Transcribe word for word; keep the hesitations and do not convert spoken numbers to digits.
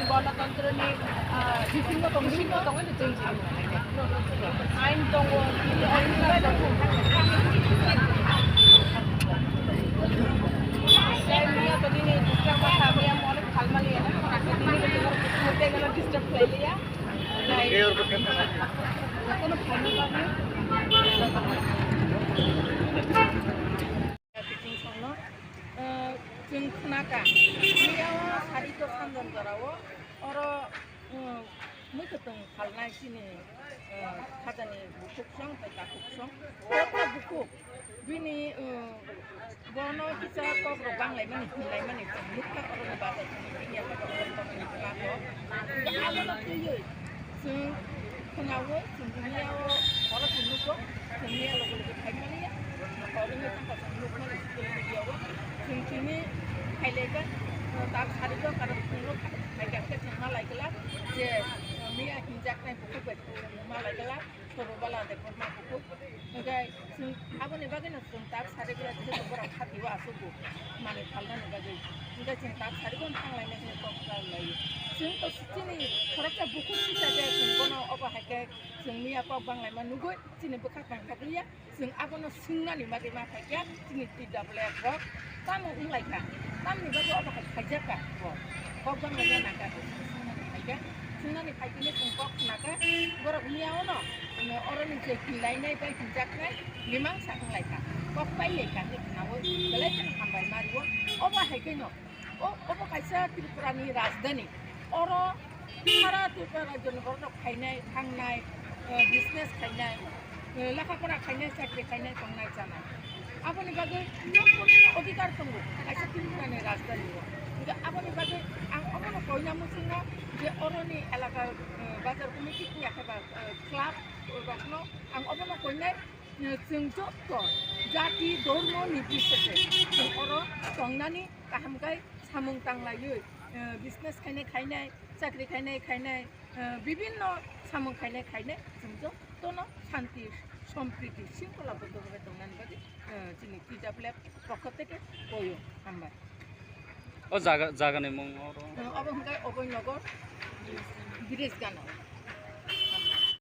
Ganatantroni, ah, bisingo tong, bisingo tong, ini change. Ain tongo, ini ain tongo. Saya niya to nini disturb ka, saya niya mo onek phalmaliya na. Nini ko disturb khlailiya. Kono phalma ba ni. Chwng songno, eh, chwng khnakha, miyao sari to sandan jorao, oro, eh, mwkhwtwng phalnai chini, eh, khajani bukhuk song tei takhuk song. Oro bukhuk, bini, eh, bono kisa kokrok banglaimani, hinlaimani chwng nukha, oroni bazar chwng nukya, oro kokrokni bwkha kok. Abono twiwi, Chwng khnaui, chwng miya o horo chwng nugo, chwng miya logo logo phaimani ya, horo wngwi tongkha chwng nukmani social media o, chwng chini phailaikha, tak sari do, karon chwng nuk phaikha khe chwng malai glak je miya hinjaknai bukhuk bai chwng malai glak, Sorobala Debbarma bukhuk. Hwnkhe chwng aboni bagwino chwng tak sari glak, jehetu borok hati o aswk bo manwi phalnani bagwi. Hwnkhe chwng tak sari bo thang lainai hinwi kok kar laio. Chwng to chini khoroksa bukhuk sisa de, chwng bono obo hai khe chwng miya kok bang laima nugwi chini bwkha tong thok liya. Chwng abono swngnani bagwi ma phaikha chini T W F rok. Tamo wng lai kha? Tamni bagwi obo hai khaijak kha bo? Kok bang laina nang kha, swngnani phaikha. Swngnani phaikhe chwng kok khna kha, borok miya ono, oroni je hinlainai bai hinjaknai mimang sa wng lai kha. Kok pai lai kha, hwnwi khnaui belai kheno hambai ma rwo. Obo hai kheno, o, obo kaisa Tripura ni rajdhani. Oro sara Tripura rajyo ni borok rok phainai, thangnai, eh, business khainai, eh, lekha pora khainai, chakri khainai, tongnai chanai. Aboni bagwi jotono odhikar tongo, kaisa Tripura ni rajdhani o. Hingke aboni bagwi ang obono koina muchungo je oroni elaka, eh, bazar committee ya khe ba, eh, club rokno ang obono koinai, eh, chwng joto jati, dhormo, nirbichese chwng oro tongnani kaham khe samung tanglaiwi, eh, business khainai khainai, chakri khainai khainai, eh, bibinno samung khainai khainai chwng jotono shanti, sompriti, shringkhola bodol bai tongnani bagwi, eh, chini T W F pokho theke koyo hambai. O jaga, jagani mung oro? Eh, obo hwnkhe Oboi Nagar, Biraj Gana.